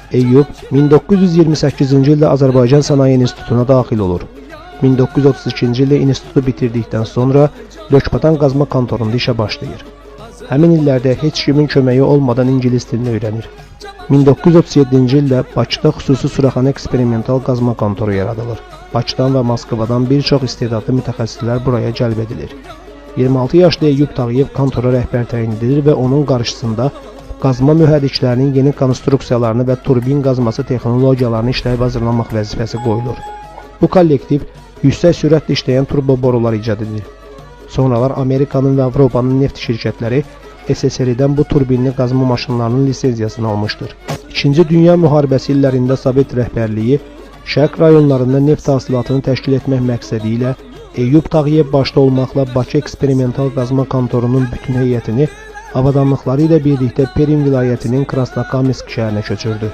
Eyyub 1928-ci ildə Azərbaycan Sənaye İnstitutuna daxil olur. 1932-ci ildə institutu bitirdikdən sonra Lökbatan qazma kontorunda işə başlayır. Həmin illərdə heç kimin köməyi olmadan ingilis dilini öyrənir. 1937-ci ildə Bakıda xüsusi Suraxanı eksperimental qazma kontoru yaradılır. Bakıdan və Moskvadan bir çox istedadlı mütəxəssislər buraya cəlb edilir. 26 yaşlı Eyyub Tağıyev kontora rəhbər təyin edilir və onun qarşısında qazma mühərriklərinin yeni konstruksiyalarını və turbin qazması texnologiyalarını işləyib hazırlamaq vəzifəsi qoyulur. Bu kollektiv yüksək sürətlə işləyən turboborular icad edir. Sonralar Amerikanın və Avropanın neft şirkətləri SSR-dən bu turbinli qazma maşınlarının lisenziyasını almışdır. İkinci Dünya müharibəsi illərində Sovet rəhbərliyi Şərq rayonlarında neft hasilatını təşkil etmək məqsədi ilə Eyyub Tağıyev başda olmaqla Bakı eksperimental qazma kontorunun bütün heyətini avadanlıqları ilə birlikdə Perm vilayətinin Krasnokamensk şəhərinə köçürdü.